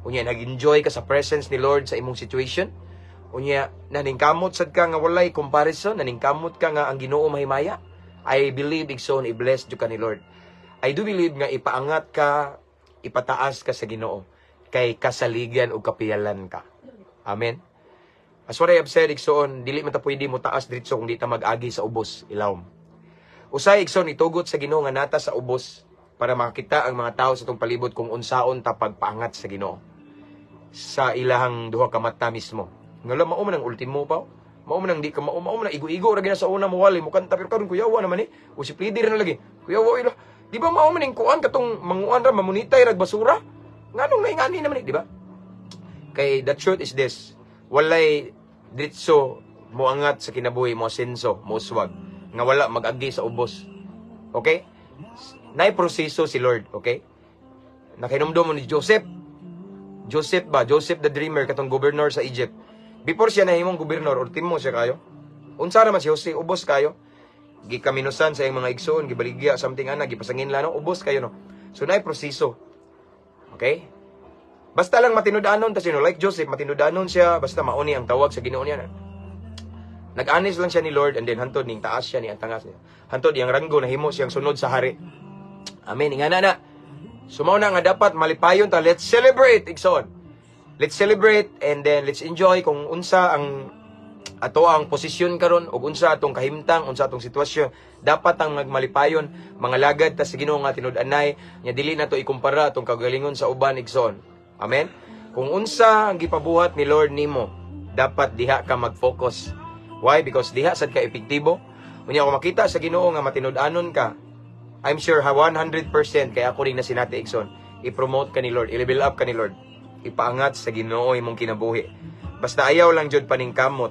unya nag-enjoy ka sa presence ni Lord sa imong situation, unya naningkamot sad ka nga walay comparison, naningkamot ka nga ang Ginoo mahimaya, I believe, igsoon, i-bless jud ka ni Lord. I do believe nga ipaangat ka, ipataas ka sa Ginoo kay kasaligan ug kapiyalan ka. Amen. As what I have said, igsoon, dili man ta pwede mo taas diretso kung di ta mag-agi sa ubos, ilawom. Usay, igsoon, itugot sa Ginoo nga nata sa ubos para makita ang mga tao sa atong palibot kung unsaon ta pagpaangat sa Ginoo sa ilahang duha ka mata mismo. Nga mao man ang ultimo pa. Mao man ang di ka mao, mao man ang igo-igo ra gina sa una mo wali mo kanta, pero karon kuyawa naman eh. O si pleader na lagi. Kuyawa ila. Di ba mao man ning kuan katong manguan ra, mamunitay rag basura? Nganong naingani naman eh, di ba? Kay the truth is this, walay diretso moangat sa kinabuhi, mo asenso, mo uswag nga wala mag-agi sa ubos. Okay? Nay proseso si Lord, okay? Nakahinumdom mo ni Joseph. Joseph ba? Joseph the dreamer, katong gobernador sa Egypt. Before siya nahimong gobernador, ultimo siya kayo. Unsa ra man si Jose, ubos kayo. Gikaminusan sa iyang mga igsoon, gibaligya something ana, gipasangin no, ubos kayo, no. So naay proseso. Okay? Basta lang matinud-anon ta sino, like Joseph, matinud-anon siya basta mauni ang tawag sa Ginoo niya. Nag-anis lang siya ni Lord and then hantod ning taas siya ni ang tangas niya. Hantod iyang ranggo nahimo siyang sunod sa hari. Amen. Ingana na. So mao na nga dapat malipayon ta. Let's celebrate, igsoon. Let's celebrate and then let's enjoy kung unsa ang ato ang posisyon karon ug unsa atong kahimtang, unsa atong sitwasyon. Dapat ang nagmalipayon, mga lagad ta sa Ginoo nga tinud-anay nya dili nato ikumpara atong kagalingon sa uban, igsoon. Amen. Kung unsa ang gipabuhat ni Lord nimo, dapat diha ka mag-focus. Why? Because diha sad ka epektibo. Unya kung makita sa Ginoo nga matinud-anon ka, I'm sure ha, 100% kay ako rin na sinati, igsoon, i-promote ka ni Lord, i-level up ka ni Lord. Ipaangat sa Ginoo imong kinabuhi. Basta ayaw lang jud paningkamot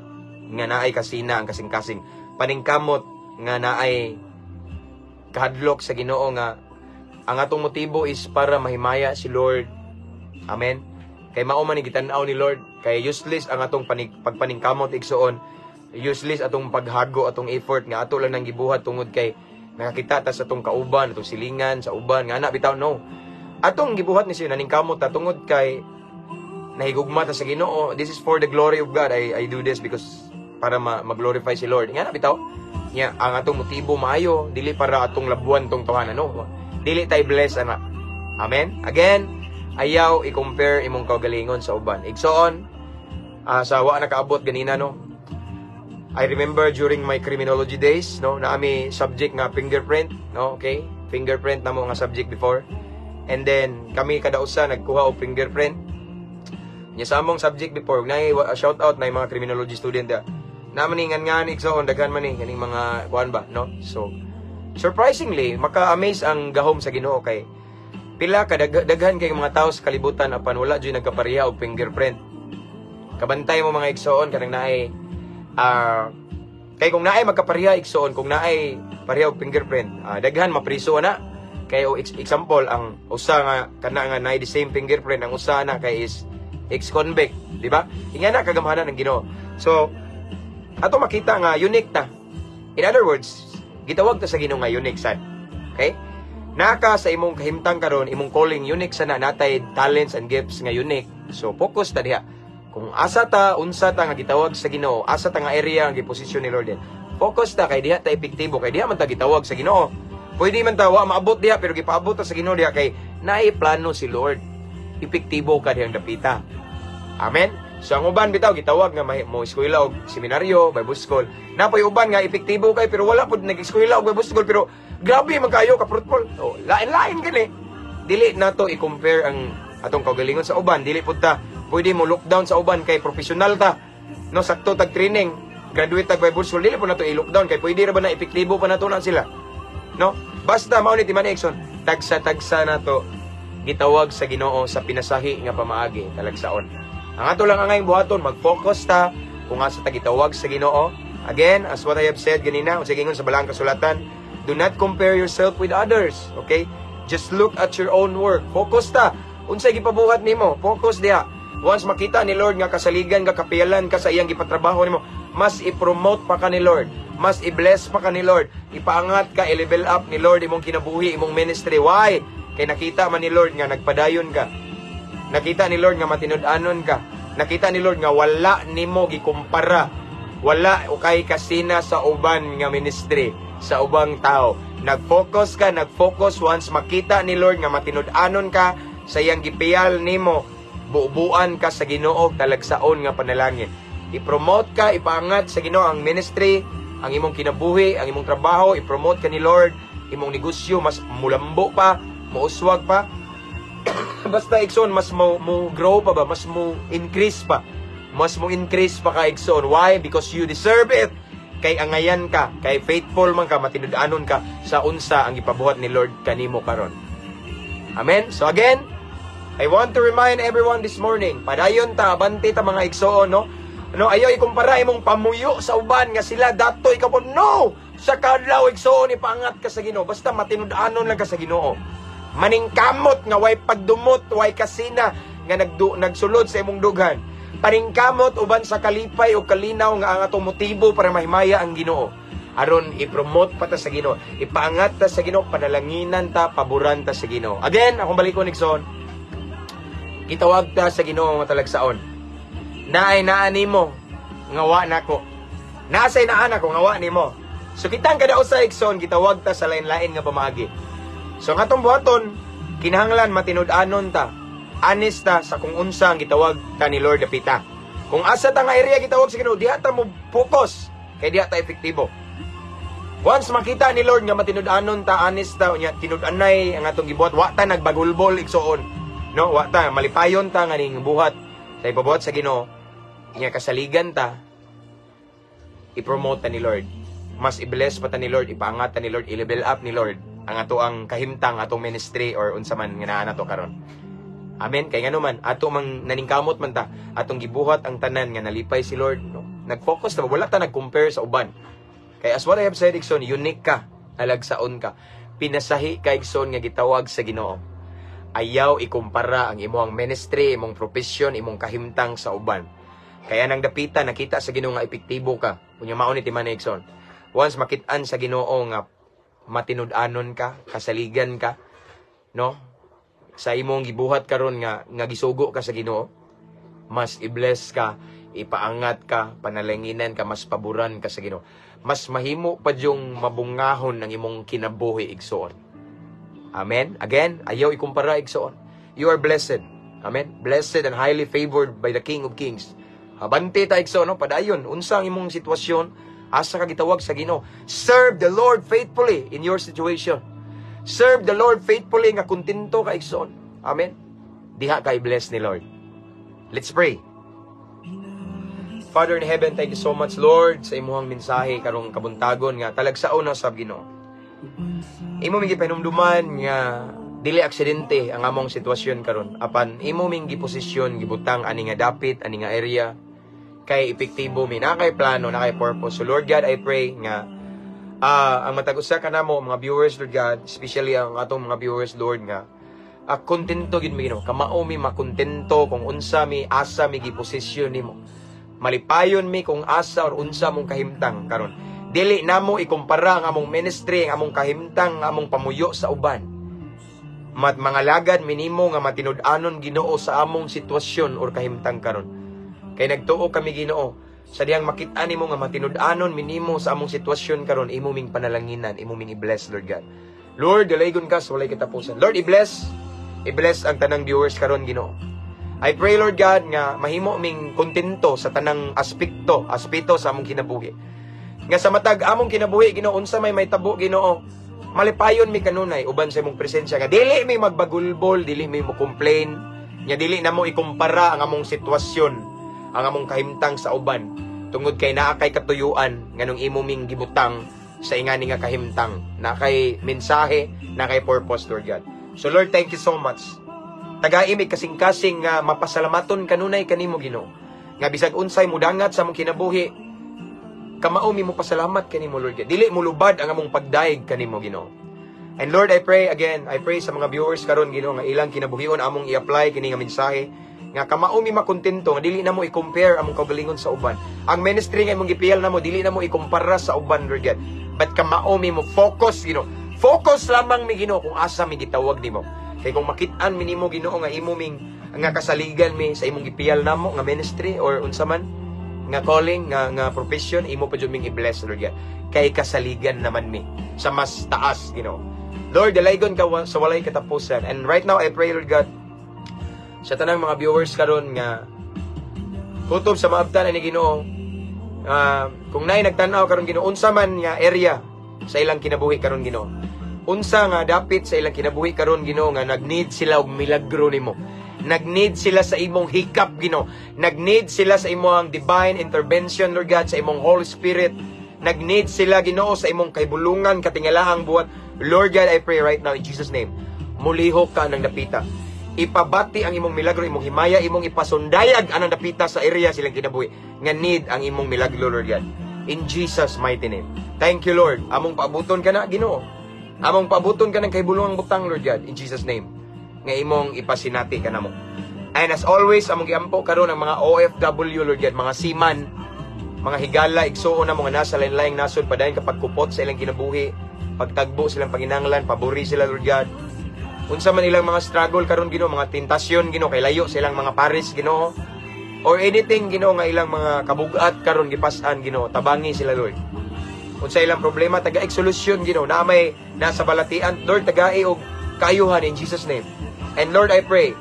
nga naay kasina ang kasing-kasing. Paningkamot nga naay kahadlok sa Ginoo nga ang atong motibo is para mahimaya si Lord. Amen. Kay mao man ni gitan-aw ni Lord, kay useless ang atong pagpaningkamot, igsoon. Useless atong paghago, atong effort nga ato lang nang gibuhat tungod kay nakakita ta sa atong kauban, atong silingan sa uban nga ana bitaw, no. Atong gibuhat ni siya, naningkamot ta tungod kay nahigugma ta sa Ginoo. This is for the glory of God. I do this because para mag-glorify si Lord. Nga na bitaw. Nya ang atong motibo maayo, dili para atong labuan tong tawanan, no. Dili tay bless ana. Amen. Again, ayaw i-compare imong kaugalingon sa uban. Igsoon, sa wa nakaabot ganina, no. I remember during my criminology days, no, na ami subject nga fingerprint, no, okay? Fingerprint na mo nga subject before. And then kami kada usa nagkuha og fingerprint. Nya sa among subject before, na shout out na yung mga criminology student da. Naman ni ngan nga igsoon, daghan man ni kaning mga kuan ba, no? So surprisingly, maka-amaze ang gahom sa Ginoo kay pila ka daghan kay mga tao sa kalibutan apan wala jud nagkapareha og fingerprint. Kabantay mo, mga igsoon, kanang naay kay kung naay magkapareha, igsoon, kung naay pareha og fingerprint, daghan mapriso na. Kay o example, ang usa nga kana nga naay the same fingerprint, ang usa na kay is ex-convict, di ba? Ingana kagamhanan ng Ginoo. So ato makita nga unique ta. In other words, gitawag ta sa Ginoo nga unique sad. Okay? Naka sa imong kahimtang karon, imong calling unique sana, natay talents and gifts nga unique. So focus ta diha. Kung asa ta, unsa ta nga gitawag sa Ginoo, asa ta nga area ang giposisyon ni Lord din. Focus ta kay diha ta epektibo, kay diha man ta gitawag sa Ginoo. Pwede man ta wa maabot diha pero gipaabot ta sa Ginoo diha kay naay plano si Lord. Epektibo ka dihang dapita. Amen. So ang uban bitaw gitawag nga mo eskwela og seminaryo, Bible school. Napoy uban nga epektibo kay pero wala pud nag-eskwela og Bible school pero grabe man kayo ka fruitful. Oh, lain-lain gani. Dili nato i-compare ang atong kaugalingon sa uban, dili pud ta pwede mo look down sa uban kay professional ta. No, sakto tag training, graduate tag Bible school, dili pud nato i-look down kay pwede ra ba na epektibo pa nato na sila. No? Basta mao ni timan, igsoon, tagsa-tagsa nato gitawag sa Ginoo sa pinasahi nga pamaagi talagsaon. Ang ato lang angayng buhaton, mag-focus ta kung asa ta gitawag sa Ginoo. Again, as what I have said ganina, unsay gingon sa balaang kasulatan, do not compare yourself with others, okay? Just look at your own work. Focus ta. Unsay gipabuhat nimo? Focus diha. Once makita ni Lord nga kasaligan ka, kapiyalan ka sa iyang gipatrabaho nimo, Mas i-promote pa ka ni Lord. Mas i-bless pa ka ni Lord. Ipaangat ka, i-level up ni Lord imong kinabuhi, imong ministry. Why? Kay nakita man ni Lord nga nagpadayon ka. Nakita ni Lord nga matinud-anon ka. Nakita ni Lord nga wala nimo gikumpara. Wala kay kasina sa uban nga ministry, sa ubang tao. Nag-focus ka, nag-focus. Once makita ni Lord nga matinud-anon ka sa iyang gipiyal nimo, bubuan ka sa Ginoo talagsaon nga panalangin. I-promote ka, ipaangat sa Ginoo ang ministry, ang imong kinabuhi, ang imong trabaho, i-promote ka ni Lord, imong negosyo mas mulambo pa, muuswag pa. Basta, igsoon, mas mo grow pa ba, mas mo increase pa. Mas mo increase pa ka, igsoon. Why? Because you deserve it. Kay angayan ka, kay faithful man ka, matinud-anon ka sa unsa ang ipabuhat ni Lord kanimo karon. Amen? So again, I want to remind everyone this morning, padayon ta, abante ta, mga igsoon, no? No, ayaw ikumpara imong pamuyo sa uban nga sila dato, ikaw po. No! Sa kadlaw, igsoon, ipaangat ka sa Ginoo. Basta matinud-anon lang ka sa Ginoo. Maningkamot nga way pagdumot, way kasina nga nagsulod sa imong dughan. Paningkamot uban sa kalipay o kalinaw nga ang atong motibo para mahimaya ang Ginoo. Aron i-promote pa ta sa Ginoo, ipaangat ta sa Ginoo, panalanginan ta, paboran ta sa Ginoo. Again, akong balikon, igsoon. Gitawag ta sa Ginoo nga talagsaon. Naay naa nimo nga wa nako. Naasay naa nako nga wa nimo. So kitang kada usa, igsoon, gitawag ta sa lain-lain nga pamaagi. So ang atong buhaton, kinahanglan matinud-anon ta. Honest ta sa kung unsa ang gitawag ta ni Lord dapita. Kung asa ta nga area gitawag sa Ginoo, diha ta mo focus kay diha ta epektibo. Once makita ni Lord nga matinud-anon ta, honest ta, unya tinud-anay ang atong gibuhat, wa ta nagbagulbol, igsoon. No, wa ta malipayon ta nga ning buhat sa ipabuhat sa Ginoo. Nya kasaligan ta, i-promote ta ni Lord. Mas i-bless pa ta ni Lord, ipaangat ta ni Lord, i-level up ni Lord ang ato ang kahimtang, atong ministry or unsa man nga naa nato karon. Amen. Kay ngano man ato mang naningkamot man ta, atong gibuhat ang tanan nga nalipay si Lord, no? Nag-focus ta, wala ta nag-compare sa uban. Kay as what I have said, igsoon, unique ka, talagsaon ka. Pinasahi ka, igsoon, nga gitawag sa Ginoo. Ayaw ikumpara ang imong ministry, imong profession, imong kahimtang sa uban. Kaya nang dapita nakita sa Ginoo nga epektibo ka. Unya mao ni timan, igsoon. Once makit-an sa Ginoo nga matinud-anon ka, kasaligan ka, no? Sa imong gibuhat karon nga gisugo ka sa Ginoo, mas i-bless ka, ipaangat ka, panalanginan ka, mas paboran ka sa Ginoo. Mas mahimo pa yung mabungahon ang imong kinabuhi, igsoon. Amen. Again, ayaw ikumpara, igsoon. You are blessed. Amen. Blessed and highly favored by the King of Kings. Abante ta, igsoon, no? Padayon unsa ang imong sitwasyon, asa ka gitawag sa Ginoo. Serve the Lord faithfully in your situation. Serve the Lord faithfully nga kontento ka, igsoon. Amen. Diha ka i-bless ni Lord. Let's pray. Father in heaven, thank you so much, Lord, sa imuhang mensahe karong kabuntagon nga talagsaon na sab Ginoo. Imo ming gipahinumduman nga dili aksidente ang among sitwasyon karon, apan imo ming giposisyon, gibutang ani nga dapit, ani nga area kay epektibo mi, na kay plano, na kay purpose. So Lord God, I pray nga ang matag usa ka namo mga viewers, Lord God, especially ang atong mga viewers, Lord, nga kontento gid mi, Ginoo. Kamao mi makontento kung unsa mi, asa mi giposisyon nimo. Malipayon mi kung asa or unsa mong kahimtang karon. Dili namo ikumpara ang among ministry, ang among kahimtang, ang among pamuyo sa uban. Mat mga lagad minimo nga matinud-anon, Ginoo, sa among sitwasyon or kahimtang karon. Kay nagtuo kami, Ginoo, sa dihang makit-an nimo nga matinud-anon minimo sa among sitwasyon karon, imo ming panalanginan, imo ming i-bless, Lord God. Lord, dalaygon ka sa walay katapusan. Lord, i-bless ang tanang viewers karon, Ginoo. I pray, Lord God, nga mahimo ming kontento sa tanang aspekto sa among kinabuhi. Nga sa matag among kinabuhi, Ginoo, unsa may tabo, Ginoo, malipayon mi kanunay uban sa imong presensya nga dili mi magbagulbol, dili mi mo complain, nga dili namo ikumpara ang among sitwasyon, ang among kahimtang sa uban, tungod kay naa kay katuyuan nganong imo ming gibutang sa ingani nga kahimtang, naa kay mensahe, naa kay purpose, Lord God. So Lord, thank you so much. Tagai mi kasing-kasing nga mapasalamaton kanunay kanimo, Ginoo. Nga bisag unsay mudangat sa among kinabuhi, kamao mi mo pasalamat kanimo, Lord God. Dili mo lubad ang among pagdayeg kanimo, Ginoo. And Lord, I pray again, I pray sa mga viewers karon, Ginoo, nga ilang kinabuhion among i-apply kini nga mensahe nga Nga kamao mi makontento nga dili namo i-compare among kaugalingon sa uban. Ang ministry nga imong gipiyal namo, dili namo ikumpara sa uban, Lord God. But kamao mi mo focus, Ginoo. Focus lamang mi, Ginoo, kung asa mi gitawag nimo. Kay kung makit-an mi nimo, Ginoo, nga imo ming nga kasaligan mi sa imong gipiyal namo nga ministry or unsa man nga calling nga profession, imo pa jud ming i-bless, Lord God. Kay kasaligan naman mi sa mas taas, Ginoo. Lord, dalaygon ka sa walay katapusan. And right now I pray, Lord God, sa tanang mga viewers karon nga kutob sa maabtan ani, Ginoo, kung naay nagtan-aw karon, Ginoo, unsa man nga area sa ilang kinabuhi karon, Ginoo, unsa nga dapit sa ilang kinabuhi karon, Ginoo, nga nag-need sila og milagro nimo, nag-need sila sa imong hikap, Ginoo, nag-need sila sa imong divine intervention, Lord God, sa imong Holy Spirit, nag-need sila, Ginoo, sa imong kahibulungan, katingalahang buhat. Lord God, I pray right now in Jesus' name, mulihok ka ng dapita, ipabati ang imong milagro, imong himaya, imong ipasundayag anang dapita sa area silang kinabuhi nga need ang imong milagro, Lord God. In Jesus' mighty name. Thank you, Lord. Among paabuton ka na, Ginoo. Among paabuton ka ng kahibulungang butang, Lord God, in Jesus' name. Nga imong ipasinati ka namo. And as always, among giampo karon ang mga OFW, Lord God, mga seaman, mga higala, igsuon na mga nasa lain-laing nasod, padayon kapag kupot sa ilang kinabuhi, pagtagbo silang panginanglan, pabori sila, Lord God. Unsa man ilang mga struggle karon, Ginoo, mga tentasyon, Ginoo, kay layo sa ilang mga pares, Ginoo. Or anything, Ginoo, nga ilang mga kabugat karon gipas-an, Ginoo, tabangi sila, Lord. Unsa ilang problema, tagai solusyon, Ginoo, na may nasa balatian, Lord, tagai og kaayuhan in Jesus' name. And Lord, I pray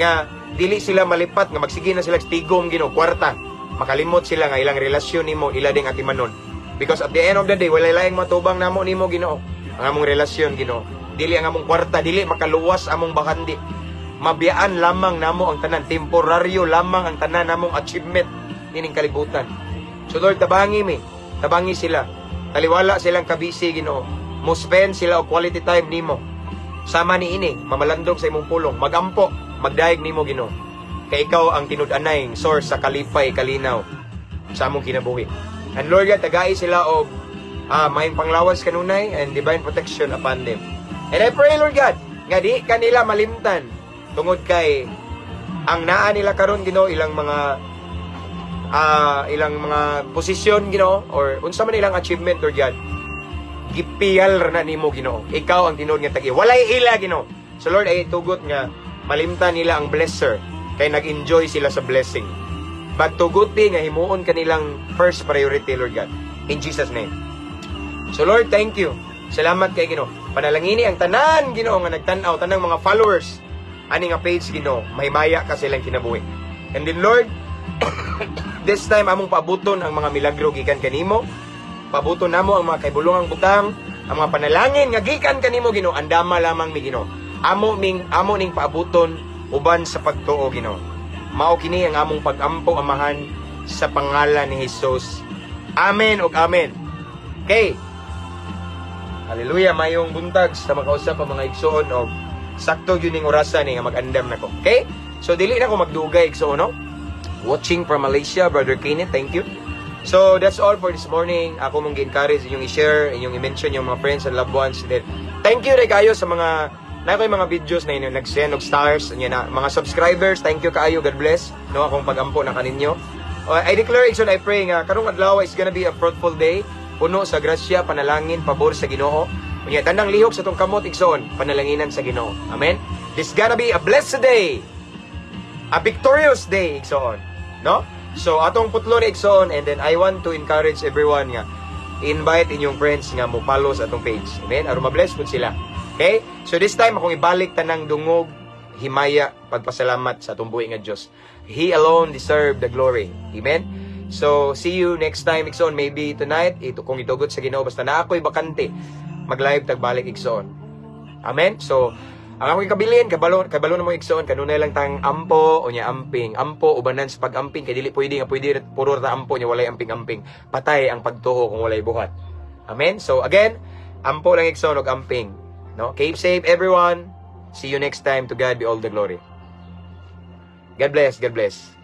nga dili sila malipat nga magsige na sila tigom, Ginoo, kwarta. Makalimot sila nga ilang relasyon nimo ila ding atimanon. Because at the end of the day, walay laing matubang namo nimo, Ginoo. Ang among relasyon, Ginoo. Dili ang among kwarta, dili makaluwas among bakandi. Mabiyaan lamang namo ang tanan, temporaryo lamang ang tanan namong achievement nining kalibutan. So Lord, tabangi mi, tabangi sila. Taliwala silang kabisi, Ginoo. Mo spend sila og quality time nimo. Sama ni ini, mamalandong sa imong pulong, magampo, magdayeg nimo, Ginoo. Kay ikaw ang tinud-anay source sa kalipay, kalinaw sa among kinabuhi. And Lord God, tagai sila og maayong panglawas kanunay and divine protection upon them. And I pray, Lord God, nga di kanila malimtan tungod kay ang naa nila karon, Ginoo, ilang mga posisyon, Ginoo, or unsa man ilang achievement, Lord God, gipiyal ra na nimo, Ginoo. Ikaw ang tinuod nga tagi. Walay ila, Ginoo. So Lord, ay tugot nga malimtan nila ang blesser kay nag-enjoy sila sa blessing. But tuguti nga himuon kanilang first priority, Lord God. In Jesus' name. So Lord, thank you. Salamat kay Ginoo. Panalangini ang tanan, Ginoo, nga nagtan-aw, tanang mga followers ani nga page, Ginoo, mahimaya ka silang kinabuhi. And then Lord, this time among paabuton ang mga milagro gikan kanimo. Paabuton namo ang mga kahibulungang butang, ang mga panalangin nga gikan kanimo, Ginoo, andama lamang mi, Ginoo. Amo ning paabuton uban sa pagtuo, Ginoo. Mao kini ang among pagampo, Amahan, sa pangalan ni Jesus. Amen ug amen. Okay. Hallelujah, mayong buntag sa makausap ang mga igsuon og sakto gyud ning orasa ni nga mag-andam nako. Okay? So dili na ko magdugay, igsuon, no? Watching from Malaysia, Brother Kenneth, thank you. So that's all for this morning. Ako mong gi-encourage inyong i-share, inyong i-mention yung mga friends and loved ones. Then, thank you rin kayo sa mga na ko yung mga videos na inyo nag-send og stars inyo na mga subscribers. Thank you kaayo. God bless, no, akong pagampo na kaninyo. I declare, igsoon, I pray nga karong adlaw is gonna be a fruitful day, puno sa grasya, panalangin, pabor sa Ginoo. Unya tanang lihok sa tong kamot, igsoon, panalanginan sa Ginoo. Amen. This gonna be a blessed day, a victorious day, igsoon, no? So atong putlo ni, igsoon, and then I want to encourage everyone nga invite inyong friends nga mo follow sa atong page. Amen. Aron ma-bless pud sila. Okay? So this time akong ibalik tanang dungog, himaya, pagpasalamat sa atong buhi nga Dios. He alone deserve the glory. Amen. So see you next time, igsoon, maybe tonight ito kung itugot sa Ginoo, basta na ako'y bakante, mag-live tagbalik, igsoon. Amen. So ang akong kabilin, kabalo kabalo na mo, igsoon, kanunay lang tang ampo o nya amping. Ampo ubanan sa pag-amping kay dili pwede nga pwede puro ra ampo nya walay amping-amping. Patay ang pagtuo kung walay buhat. Amen. So again, ampo lang, igsoon, og amping. No? Keep safe, everyone. See you next time. To God be all the glory. God bless. God bless.